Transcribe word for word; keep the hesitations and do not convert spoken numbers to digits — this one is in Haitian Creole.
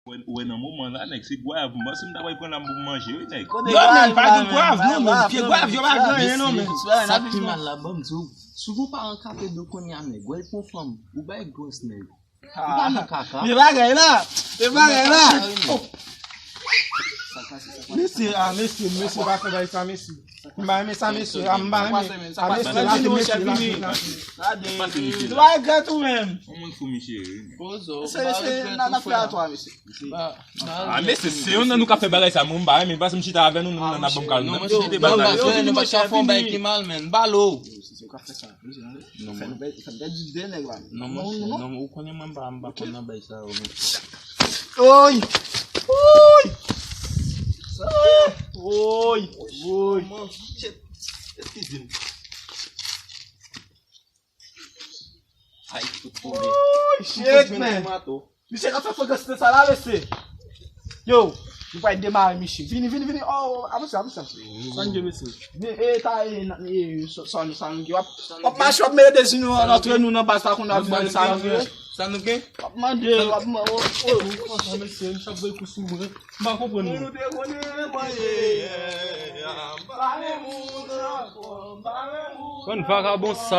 Ou wè nan moman la, nèg, se gwav. M panse m ta pral pran la pou m manje, wi, nèg. Non, men, pa gen gwav, non, men. Pye gwav, yo pa gen anyen, non, men. Sa k pi mal la, ban m di w. Si w gon paran k ap ede w kounye a, nèg, wè l pran fanm, ou bay gwòs, nèg. Ou pa nan kaka. Men bagay la, men bagay la. Mesye, ah, mesye, mesye, pa fè bagay sa, mesye. M pa renmen sa, mesye. Ah, m pa renmen. Ah, mesye, lage mesye, lage, lage. Ou pa regrèt ou menm. Yon moun fou, mesye, wi. Se, se, n a, n a fè a twa, mesye. Ah, mesye, se youn nan nou k ap fè bagay sa, mwen, m pa renmen, paske m chita avè nou, nou nan ap ban m kal, nou. Mesye, nou pa ka fè yon bagay ki mal, men. Balo. Non, mwen. Non, mwen, non, ou konnen mwen pa, m pa konn nan bay sa yo, men. Oy! Oy! Oy! Oy! Eskize m. Ay, tout tonbe. Oy, shit, man. Misye ka fè frekans nan sa la, mesye. Yo, nou pral demare, mesye. Vini, vini, vini. Oh, avanse, avanse, avanse. Sa n gen, mesye? Men, e, ta, e, na, e, sa, sa, sa n gen. W ap, w ap mache, w ap mete de zinou antre nou nan baz la, kounye a w ap mande sa n gen. Sa nou gen? W ap mande, w ap mande. Oh, oh, oh. Franchman, mesye, m chak voye kou sou mwen. M pa konprann nou. Moun ou te konnen mwen ye. M pa renmen moun ankò, m pa renmen moun. Bann vagabon sa.